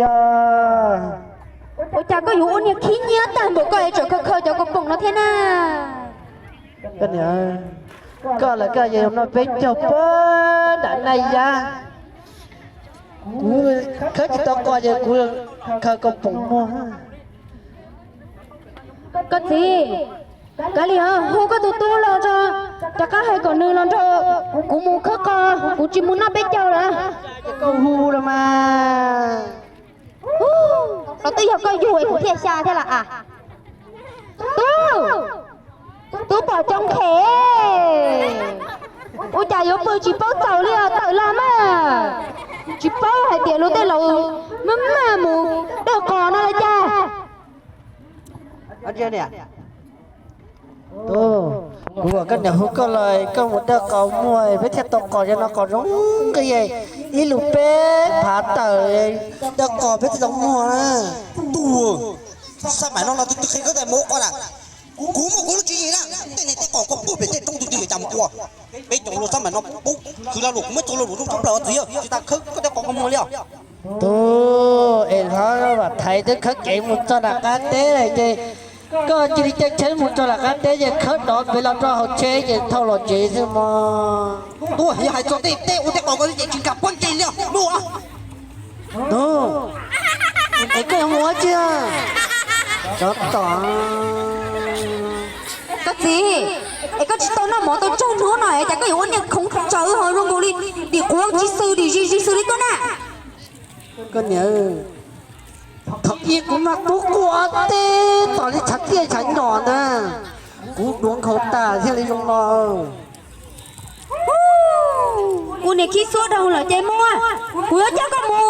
Yog, ua cas koj yuav ua niag khib nyiab tag npaum koj es tseem khaws khaws cov kaus poom no thiab na? Koj niam, koj los koj yeej noj peb caug pab nram Naj Yab. Kuv khawb tsis tau qos ces kuv khaws kaus poom muag. Koj txiv, kav liam, hu koj tus tub los tso, rov qab hais kom nws los nrog kuv mus khawb qos, kuv tsis mus noj peb caug lawm. Koj hu los mas. Los twb yog koj yug es kuv thiaj xya thiab las as. Tub, tub pom coob khem, ua cas yuav pw tsis paub txaus li os, tawm los mas. Tsis paub hais tias luag tej laus maj maj mus dawj qos no li cas. Tub, kuv kom koj niam hu koj los koj mus dawj qos muag peb thiaj tau qos, yog no qos zoo nqi, ib lus peb phav tawm, dawj qos peb thiaj tau muag na. Tub, xab maim no los tus twg qhia koj tias mus ua qos na? Kuv muaj kuv lub tswv yim na, tej niag tej qos koj puag pem tej roob twg twg yuav cas mus ua. Peb cov hluas xab maim no pub khwv lo lus, kuv muab txhua lo lus zoo tshaj plaws txiv, tsis tas khawb koj tej qos koj muag li os. Tub, es hlob Vam Thaiv twb khawb kev mus txog nram qab teb lawm ces koj cia li caij tsheb mus txog nram qab teb ces khawb dov pem los rau hauv tsheb ces thauj los tsev xwb mog. Tub, yog hais txog tej teb ua tej qos ko ces tsis nkag pob ntseg li os. Tub, es koj yuav mus ua tsi? Tsov tom. Koj txiv, es koj tsis tau noj mov tau tsawg hnub no es cas koj yuav ua niag khoov tsawv ho zoo nkaus li dim quav tsis xwm dim zis zis xwm li koj na. Koj niam, thaum ub kuv mas tub quaj teb tos li tshav tiaj tshav nyom ntag, kuv duav nkhaus tas thiaj li zoo no. Kuv niam khib xuab dhau lawm ces muab, kuv yuav coj koj mus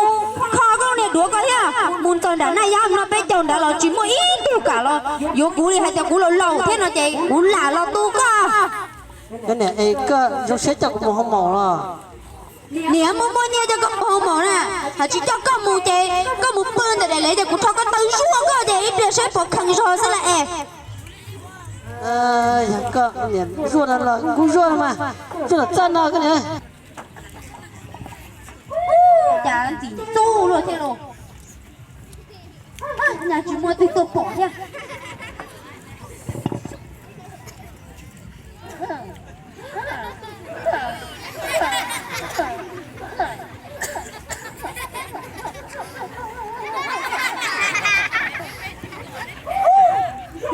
kho koj niag duav ko thiab. Mus txog nram Naj Yab no peb caug nrad los tsis muaj ib tug kam los yuav kuv li, hais tias kuv laus laus thiab no ces kuv lam los tu koj. Koj niam, es koj zoo siab coj kuv mus hoo maum los? Niam muaj muaj nyiaj coj koj mus hoo maum na, hos tsis coj koj mus ces koj mus pw ntawm daim lev ces kuv rho koj taw zuaj koj ces ib pliag saib puas khees zog xwb las es. Yog koj niam zuaj no los kuv zuaj no mas, zuaj tom txaj no koj niam. Cas ntxim ntxub luaj thiab lauj. Nyaj tsis muaj twg tuaj pom thiab.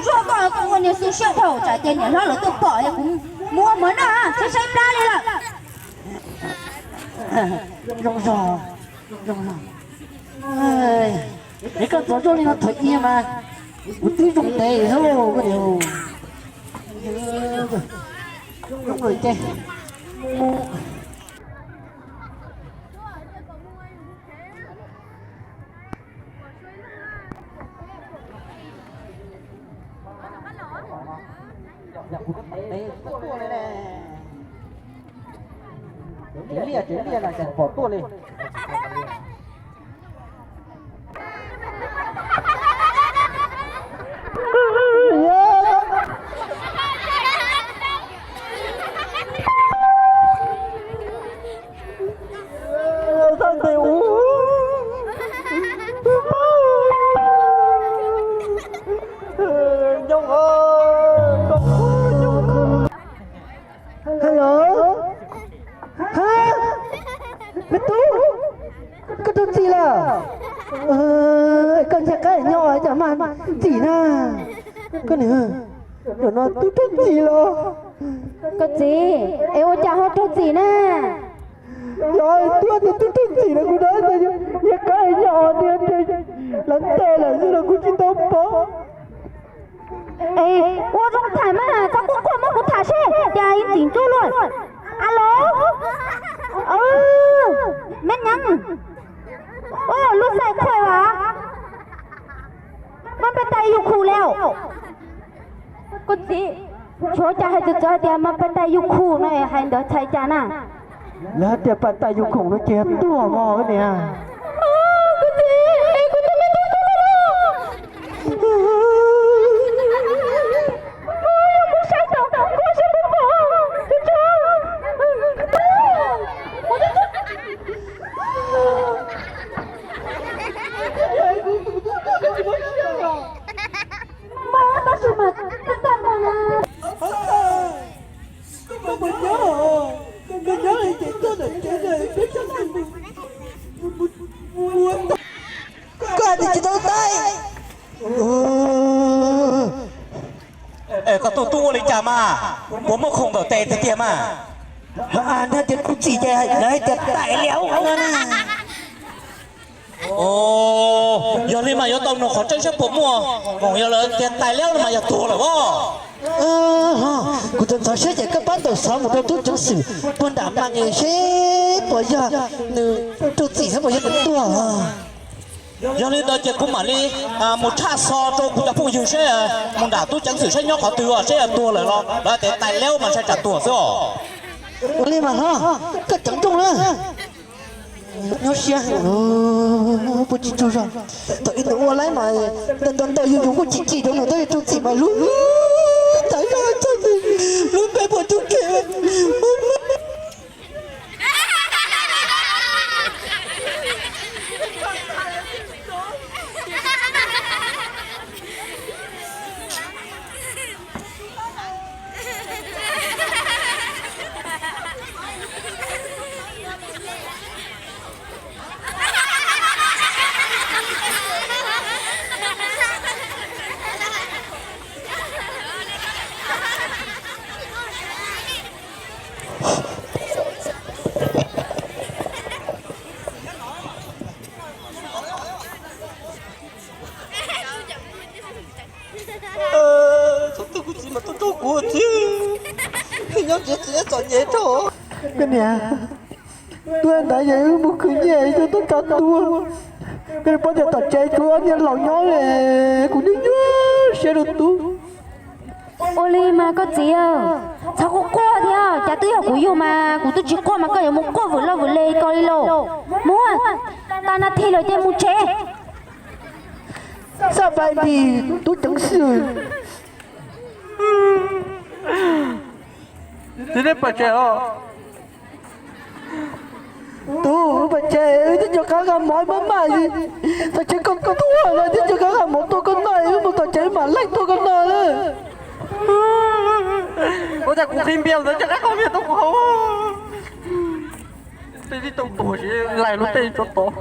Zuaj koj kuv ua niag xwb siab dhau, tsam ces niam hlob lawv tuaj pom es kuv muab mov noj saib saib plab li lawm. Zoo zog, zoo zog. Es koj txov zoo li no thaum ub mas kuv twb zoo ntev lawm koj niam. Zoo lawm ces Tsev liaj tsev liaj no cas pom tuaj li. Hello. Hab, me tub, koj raug txim lawm? Koj ntshai qab nyob cas mas txim na. Koj niam, zaum no tub raug txim los? Koj txiv, es ua cas ho raug txim na? Yog tub tias tub raug txim no kuv ntshai qab nyob tiag tiag, lawv ntes lawm xwb los kuv tsis tau pom. Es ua zoo tham mas, txhob quaj quaj, muab kuv tham seb cas ntxim ntxub luaj. Alo, me nyab, lub xaij khuaj vas, mas peb tais yus khu lawm. Koj txiv, tshuav cas hais txawv txawv hais tias mas peb tais yus khu no es hais ntawd txhais cas na? Lawv hais tias pab tais yus khoom no ces yog tuag mog koj niam. Koj txiv, kuv tus me tub tuag lawm. Kuv saib tau, kuv saib tau, tso tso. Tsis tau taim. Es koj tuaj tub ua li cas mas, puas muaj khoom ntawm tes tiag tiag mas? Hnov tias tus txim ces lawv hais tias taim liab no na. Yog li mas yuav tau nug qhov tseeb saib puas muaj khoom, yog lawv tias taim liab no mas yog tuag lawm as. Kuv tseem ntxhov siab ces koj pab ntaus xov mus rau tub ceev xwm puag nram mas seb puas yog nws raug txim thiab puas yog nws tuag. Yog li ntawd ces kuv mam li mus tshaj xov rau kuv cov phooj ywg seb, mus nram tub ceev xwm seb nyob qhov twg os, seb yog tuag lawm los lawv tias taim liab mas ntshai tsam tuag xwb os. Ua li mas hlob, koj ceev nrooj na. Nyob siab, puas tsis tsaug zog. Thaum ib nws ua laib mas ntau ntau yus yus kuj chim chim rau nws, tab sis raug txim mas lub tawv zog, lub npe puas tub ke. Txog twg kuv txiv mas tuaj raug kuv thiab. Nyob txiv txiv txom nyem rau. Koj niam, tuaj ntawd yog wb mus khwv nyiaj wb tuaj tso tuaj. Koj paub tias tom tsev kuv ob niag laus nyob li, kuv nyuaj nyuaj siab rau tub. Ua li mas koj txiv, txhob quaj quaj thiab, cas twb yog kuv yug mas kuv twb tsis quaj mas koj yuav mus quaj vwm loj vwm le ko li lauj. Mus, tag nas this lawm ces mus tsev. Xaj pais ntim tub ceev xwm. Txiv, neb pais tsev os. Tub, wb pais tsev, wb twb nco qab nqa mov maj maj li. Tom tsev koj tuaj los twb nco qab nqa mov tuaj koj noj, wb mus tom tsev mam leej tuaj koj noj lawm. Ua cas kuv qhib npias ntawd nco qab qhib npias tuaj kuv haus. Tej tib tau tuag tsis lais luag tej tso tod.